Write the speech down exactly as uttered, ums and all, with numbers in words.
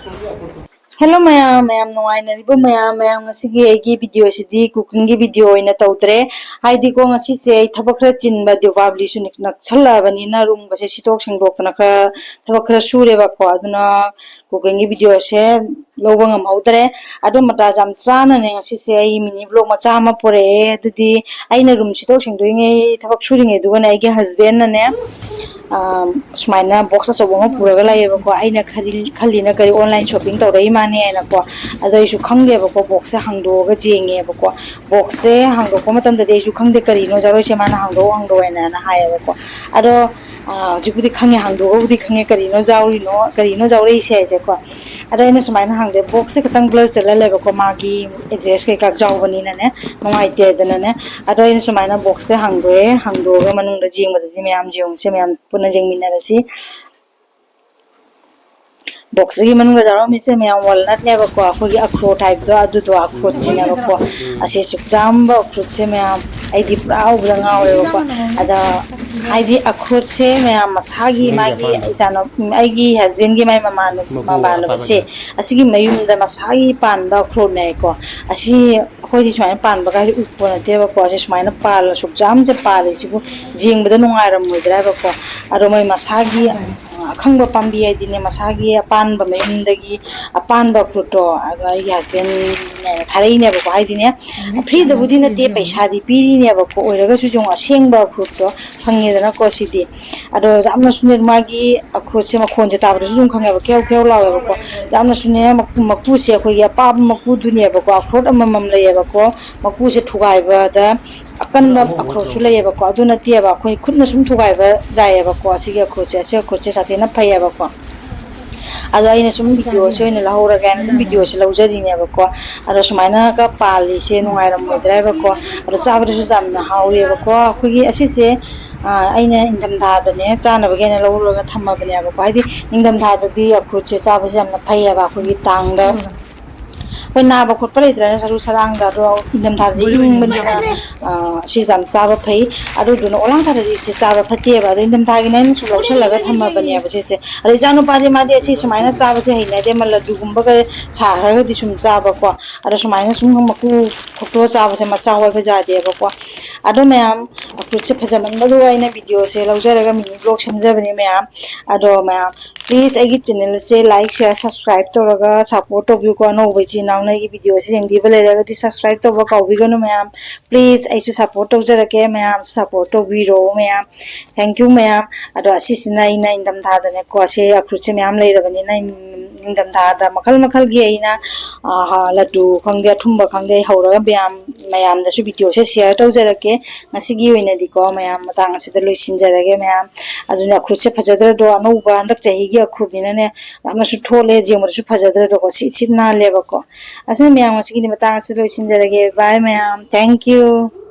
Hello ꯃꯌꯥꯝ, ꯃꯌꯥꯝ ꯅꯨꯡꯉꯥꯏꯅꯔꯤꯕ ꯃꯌꯥꯝ? ꯃꯌꯥꯝ, ꯉꯁꯤꯒꯤ ꯑꯩꯒꯤ video ꯁꯤꯗꯤ cooking ꯒꯤ video ꯑꯣꯏꯅ ꯇꯧꯗ꯭ꯔꯦ꯫ ꯍꯥꯏꯗꯤꯀꯣ, ꯉꯁꯤꯁꯦ ꯑꯩ ꯊꯕꯛ ꯈꯔ ꯆꯤꯟꯕ, ꯗꯤꯋꯥꯂꯤꯁꯨ ꯅꯛ-, ꯅꯛꯁꯜꯂꯛꯑꯕꯅꯤꯅ room ꯒꯁꯦ ꯁꯤꯠꯇꯣꯛ ꯁꯦꯡꯗꯣꯛꯇꯅ ꯈꯔ ꯊꯕꯛ ꯈꯔ ꯁꯨꯔꯦꯕꯀꯣ꯫ ꯑꯗꯨꯅ cooking ꯒꯤ video ꯁꯦ ꯂꯧꯕ ꯉꯝꯍꯧꯗ꯭ꯔꯦ꯫ ꯑꯗꯣ ꯃꯇꯥ ꯌꯥꯝ ꯆꯥꯅꯅꯦ ꯉꯁꯤꯁꯦ ꯑꯩ mini vlog ꯃꯆꯥ ꯑꯃ ꯄꯨꯔꯛꯑꯦ꯫ ꯑꯗꯨꯗꯤ ꯑꯩꯅ room ꯁꯤꯠꯇꯣꯛ ꯁꯦꯡꯗꯣꯛꯏꯉꯩ, ꯊꯕꯛ ꯁꯨꯔꯤꯉꯩꯗꯨꯒꯅꯦ, ꯑꯩꯒꯤ husband ꯅꯅꯦ, ꯑ, ꯁꯨꯃꯥꯏꯅ box ꯑꯆꯧꯕ ꯑꯃ ꯄꯨꯔꯒ ꯂꯥꯛꯑꯦꯕꯀꯣ꯫ ꯑꯩꯅ ꯈꯜꯂꯤ-, ꯈꯜꯂꯤꯅ ꯀꯔꯤ, online shopping ꯇꯧꯔꯛꯏ ꯃꯥꯅꯦ ꯍꯥꯏꯅꯀꯣ꯫ ꯑꯗꯣ ꯑꯩꯁꯨ ꯈꯪꯗꯦꯕꯀꯣ, box ꯁꯦ ꯍꯥꯡꯗꯣꯛꯑꯒ ꯌꯦꯡꯉꯦꯕꯀꯣ꯫ Box ꯁꯦ ꯍꯥꯡꯗꯣꯛꯄ ꯃꯇꯝꯗꯗꯤ ꯑꯩꯁꯨ ꯈꯪꯗꯦ ꯀꯔꯤꯅꯣ ꯖꯥꯔꯣꯏꯁꯦ, ꯃꯥꯅ "ꯍꯥꯡꯗꯣꯛꯑꯣ, ꯍꯥꯡꯗꯣꯛꯑꯣ" ꯍꯥꯏꯅ ꯍꯥꯏꯌꯦꯕꯀꯣ꯫ ꯑꯗꯣ, ꯑ, ꯍꯧꯖꯤꯛꯄꯨꯗꯤ ꯈꯪꯉꯦ, ꯍꯥꯡꯗꯣꯛꯑꯒꯕꯨꯗꯤ ꯈꯪꯉꯦ ꯀꯔꯤꯅꯣ ꯖꯥꯎꯔꯤꯅꯣ, ꯀꯔꯤꯅꯣ ꯖꯥꯎꯔꯛꯏꯁꯦ ꯍꯥꯏꯁꯦꯀꯣ꯫ ꯑꯗꯣ ꯑꯩꯅ ꯁꯨꯃꯥꯏꯅ ꯍꯥꯡꯗꯣꯛꯑꯦ, box ꯁꯦ ꯈꯤꯇꯪ blur ꯆꯠꯍꯜꯂꯦꯕꯀꯣ, ꯃꯥꯒꯤ address ꯀꯩꯀꯥ ꯆꯥꯎꯕꯅꯤꯅꯅꯦ, ꯅꯨꯡꯉꯥꯏꯇꯦꯗꯅꯅꯦ꯫ ꯑꯗꯣ ꯑꯩꯅ ꯁꯨꯃꯥꯏꯅ box ꯁꯦ ꯍꯥꯡꯗꯣꯛꯑꯦ, ꯍꯥꯡꯗꯣꯛꯑꯒ ꯃꯅꯨꯡꯗ ꯌꯦꯡꯕꯗꯗꯤ ꯃꯌꯥꯝ ꯌꯦꯡꯉꯨꯁꯦ, ꯃꯌꯥꯝ ꯄꯨꯟꯅ ꯌꯦꯡꯃꯤꯟꯅꯔꯁꯤ꯫ Box ꯁꯤꯒꯤ ꯃꯅꯨꯡꯗ ꯌꯥꯎꯔꯝꯃꯤꯁꯦ ꯃꯌꯥꯝ walnut ꯅꯦꯕꯀꯣ, ꯑꯩꯈꯣꯏꯒꯤ ꯑꯈ꯭ꯔꯣꯠ ꯍꯥꯏꯕꯗꯣ, ꯑꯗꯨꯗꯣ ꯑꯈ꯭ꯔꯣꯠꯁꯤꯅꯦꯕꯀꯣ꯫ ꯑꯁꯤ ꯁꯨꯛ ꯆꯥꯝꯕ ꯑꯈ꯭ꯔꯣꯠꯁꯦ ꯃꯌꯥꯝ, ꯑꯩꯗꯤ ꯄꯨꯔꯥ ꯎꯕꯗ ꯉꯥꯎꯔꯦꯕꯀꯣ꯫ ꯑꯗ ꯍꯥꯏꯗꯤ ꯑꯈ꯭ꯔꯣꯠꯁꯦ ꯃꯌꯥꯝ ꯃꯁꯥꯒꯤ, ꯃꯥꯒꯤ ꯏꯆꯥꯅꯨ-, ꯑꯩꯒꯤ husband ꯒꯤ ꯃꯥꯏ ꯃꯃꯥꯟꯅꯨ-, ꯃꯃꯥꯟꯅꯕꯁꯦ, ꯑꯁꯤꯒꯤ ꯃꯌꯨꯝꯗ ꯃꯁꯥꯒꯤ ꯄꯥꯟꯕ ꯑꯈ꯭ꯔꯣꯠꯅꯦꯀꯣ꯫ ꯑꯁꯤ ꯑꯩꯈꯣꯏꯗꯤ ꯁꯨꯃꯥꯏꯅ ꯄꯥꯟꯕꯒꯥꯏꯁꯦ ꯎꯄꯣ ꯅꯠꯇꯦꯕꯀꯣ꯫ ꯑꯁꯤ ꯁꯨꯃꯥꯏꯅ ꯄꯥꯜꯂ ꯁꯨꯛ ꯆꯥꯝꯁꯦ ꯄꯥꯜꯂꯤꯁꯤꯕꯨ ꯌꯦꯡꯕꯗ ꯅꯨꯡꯉꯥꯏꯔꯝꯃꯣꯏꯗ꯭ꯔꯥ ꯍꯥꯏꯕꯀꯣ꯫ ꯑꯗꯣ ꯃꯣꯏ ꯃꯁꯥꯒꯤ, ꯑ, ꯑꯈꯪꯕ ꯄꯥꯝꯕꯤ ꯍꯥꯏꯗꯤꯅꯦ, ꯃꯁꯥꯒꯤ ꯑꯄꯥꯟꯕ ꯃꯌꯨꯝꯗꯒꯤ ꯑꯄꯥꯟꯕ ꯐ꯭ꯔꯨꯠꯇꯣ, ꯑꯗꯣ ꯑꯩꯒꯤ husband ꯅꯦ ꯊꯥꯔꯛꯏꯅꯦꯕꯀꯣ꯫ ꯍꯥꯏꯗꯤꯅꯦ, free ꯗꯕꯨꯗꯤ ꯅꯠꯇꯦ, ꯄꯩꯁꯥꯗꯤ ꯄꯤꯔꯤꯅꯦꯕꯀꯣ, ꯑꯣꯏꯔꯒꯁꯨ ꯌꯦꯡꯉꯣ, ꯑꯁꯦꯡꯕ ꯐ꯭ꯔꯨꯠꯇꯣ ꯐꯪꯉꯦꯗꯅꯀꯣ ꯁꯤꯗꯤ꯫ ꯑꯗꯣ ꯌꯥꯝꯅꯁꯨꯅꯦ, ꯃꯥꯒꯤ ꯑꯈ꯭ꯔꯨꯠꯁꯦ ꯃꯈꯣꯟꯁꯦ ꯇꯥꯕꯗꯁꯨ ꯑꯗꯨꯝ ꯈꯪꯉꯦꯕ, ꯈꯦꯌꯧ ꯈꯦꯌꯧ ꯂꯥꯎꯋꯦꯕꯀꯣ꯫ ꯌꯥꯝꯅꯁꯨꯅꯦ, ꯃꯀꯨ-, ꯃꯀꯨꯁꯦ ꯑꯩꯈꯣꯏꯒꯤ ꯑꯄꯥꯕ ꯃꯀꯨꯗꯨꯅꯦꯕꯀꯣ, ꯑꯈ꯭ꯔꯨꯠ ꯑꯃꯃꯝ ꯂꯩꯌꯦꯕꯀꯣ, ꯃꯀꯨꯁꯦ ꯊꯨꯒꯥꯏꯕꯗ ꯑꯀꯟꯕ ꯑꯈ꯭ꯔꯨꯠꯁꯨ ꯂꯩꯌꯦꯕꯀꯣ꯫ ꯑꯗꯨ ꯅꯠꯇꯦꯕ, ꯑꯩꯈꯣꯏ ꯈꯨꯠꯅ ꯁꯨꯝ ꯊꯨꯒꯥꯏꯕ ꯌꯥꯏꯌꯦꯕꯀꯣ꯫ ꯑꯁꯤꯒꯤ ꯑꯈ꯭ꯔꯨꯠꯁꯦ, ꯑꯁꯤ ꯑꯈ꯭ꯔꯨꯠꯁꯦ ꯁꯥꯊꯤꯅ ꯐꯩꯌꯦꯕꯀꯣ꯫ ꯑꯗꯣ ꯑꯩꯅ ꯁꯨꯝ video ꯁꯦ ꯑꯣꯏꯅ ꯂꯧꯍꯧꯔꯒꯦ ꯍꯥꯏꯅ ꯑꯗꯨꯝ video ꯁꯦ ꯂꯧꯖꯔꯤꯅꯦꯕꯀꯣ꯫ ꯑꯗꯣ ꯁꯨꯃꯥꯏꯅꯒ ꯄꯥꯜꯂꯤꯁꯦ ꯅꯨꯡꯉꯥꯏꯔꯝꯃꯣꯏꯗ꯭ꯔꯥ ꯍꯥꯏꯕꯀꯣ꯫ ꯑꯗꯣ ꯆꯥꯕꯗꯁꯨ ꯌꯥꯝꯅ ꯍꯥꯎꯋꯦꯕꯀꯣ꯫ ꯑꯩꯈꯣꯏꯒꯤ ꯑꯁꯤꯁꯦ, ꯑ, ꯑꯩꯅ ꯏꯪꯊꯝꯊꯥꯗꯅꯦ ꯆꯥꯅꯕꯒꯤ ꯍꯥꯏꯅ ꯂꯧꯔꯒ ꯊꯝꯃꯕꯅꯦꯕꯀꯣ꯫ ꯍꯥꯏꯗꯤ ꯏꯪꯊꯝꯊꯥꯗꯗꯤ ꯑꯈ꯭ꯔꯨꯠꯁꯦ ꯆꯥꯕꯁꯦ ꯌꯥꯝꯅ ꯐꯩꯌꯦꯕ, ꯑꯩꯈꯣꯏꯒꯤ ꯇꯥꯡꯗ ꯑꯩꯈꯣꯏ ꯅꯥꯕ ꯈꯣꯠꯄ ꯂꯩꯇ꯭ꯔꯅ ꯁꯔꯨ ꯁꯔꯥꯡꯗ, ꯑꯗꯣ ꯏꯪꯊꯝꯊꯥꯗꯗꯤ ꯏꯪꯕꯅꯤꯅ, ꯑ, ꯁꯤꯁꯦ ꯌꯥꯝ ꯆꯥꯕ ꯐꯩ꯫ ꯑꯗꯨꯗꯨꯅ ꯑꯣꯂꯥꯡ ꯊꯥꯗꯗꯤ ꯁꯤ ꯆꯥꯕ ꯐꯠꯇꯦꯕ꯫ ꯑꯗꯣ ꯏꯪꯊꯝꯊꯥꯒꯤꯅꯦ ꯑꯩꯅ ꯁꯨꯝ ꯂꯧꯁꯜꯂꯒ ꯊꯝꯃꯕꯅꯦꯕ ꯁꯤꯁꯦ꯫ ꯑꯗꯣ ꯏꯆꯥꯅꯨꯄꯥꯗꯤ ꯃꯥꯗꯤ ꯑꯁꯤ ꯁꯨꯃꯥꯏꯅ ꯆꯥꯕꯁꯦ ꯍꯩꯅꯗꯦ, ꯑꯃ ꯂꯗꯨꯒꯨꯝꯕꯒ ꯁꯥꯈ꯭ꯔꯒꯗꯤ ꯁꯨꯝ ꯆꯥꯕꯀꯣ꯫ ꯑꯗꯣ ꯁꯨꯃꯥꯏꯅ ꯁꯨꯝ ꯃꯀꯨ ꯈꯣꯛꯇꯣꯛꯑ ꯆꯥꯕꯁꯦ ꯃꯆꯥ ꯑꯣꯏꯕ ꯌꯥꯗꯦꯕꯀꯣ꯫ ꯑꯗꯣ ꯃꯌꯥꯝ, ꯑꯈ꯭ꯔꯨꯠꯁꯦ ꯐꯖꯃꯟꯕꯗꯨꯗ ꯑꯩꯅ ꯚꯤꯗꯤꯑꯣꯁꯦ ꯂꯧꯖꯔꯒ ꯃꯤꯅꯤ ꯕ꯭ꯂꯣꯛ ꯁꯦꯝꯖꯕꯅꯦ ꯃꯌꯥꯝ꯫ ꯑꯗꯣ ꯃꯌꯥꯝ, please ꯑꯩꯒꯤ ꯆꯦꯅꯦꯜꯁꯦ like, share, subscribe ꯇꯧꯔꯒ support ꯇꯧꯕꯤꯌꯨꯀꯣ꯫ ꯑꯅꯧꯕ ꯏꯆꯤꯟ ꯏꯅꯥꯎꯅ ꯑꯩꯒꯤ ꯚꯤꯗꯤꯑꯣꯁꯦ ꯌꯦꯡꯕꯤꯕ ꯂꯩꯔꯒꯗꯤ subscribe ꯇꯧꯕ ꯀꯥꯎꯕꯤꯒꯅꯨ ꯃꯌꯥꯝ꯫ Please ꯑꯩꯁꯨ support ꯇꯧꯖꯔꯛꯀꯦ ꯃꯌꯥꯝ, support ꯇꯧꯕꯤꯔꯣ ꯃꯌꯥꯝ꯫ Thank you ꯃꯌꯥꯝ꯫ ꯑꯗꯣ ꯑꯁꯤꯁꯤꯅ ꯑꯩꯅ ꯏꯪꯊꯝꯊꯥꯗꯅꯦꯀꯣ, ꯁꯤ ꯑꯈ꯭ꯔꯨꯠꯁꯦ ꯃꯌꯥꯝ ꯂꯩꯔꯕꯅꯤꯅ ꯏꯪ-, ꯏꯪꯊꯝꯊꯥꯗ ꯃꯈꯜ ꯃꯈꯜꯒꯤ ꯑꯩꯅ, ꯑ, ꯂꯗꯨ ꯈꯪꯗꯦ, ꯑꯊꯨꯝꯕ ꯈꯪꯗꯦ, ꯑꯩ ꯍꯧꯔꯒ ꯃꯌꯥꯝ, ꯃꯌꯥꯝꯗꯁꯨ ꯚꯤꯗꯤꯑꯣꯁꯦ share ꯇꯧꯖꯔꯛꯀꯦ꯫ ꯉꯁꯤꯒꯤ ꯑꯣꯏꯅꯗꯤꯀꯣ ꯃꯌꯥꯝ ꯃꯇꯥꯡ ꯑꯁꯤꯗ ꯂꯣꯏꯁꯤꯟꯖꯔꯒꯦ ꯃꯌꯥꯝ꯫ ꯑꯗꯨꯅ ꯑꯈ꯭ꯔꯨꯠꯁꯦ ꯐꯖꯗ꯭ꯔꯗꯣ, ꯑꯅꯧꯕ ꯍꯟꯗꯛ ꯆꯍꯤꯒꯤ ꯑꯈ꯭ꯔꯨꯠꯅꯤꯅꯅꯦ ꯌꯥꯝꯅꯁꯨ ꯊꯣꯠꯂꯦ, ꯌꯦꯡꯕꯗꯁꯨ ꯐꯖꯗ꯭ꯔꯗꯣꯀꯣ, ꯁꯤꯠ ꯁꯤꯠ ꯅꯥꯜꯂꯦꯕꯀꯣ꯫ ꯑꯁꯤꯅ ꯃꯌꯥꯝ ꯉꯁꯤꯒꯤꯗꯤ ꯃꯇꯥꯡ ꯑꯁꯤꯗ ꯂꯣꯏꯁꯤꯟꯖꯔꯒꯦ꯫ Bye ꯃꯌꯥꯝ, thank you꯫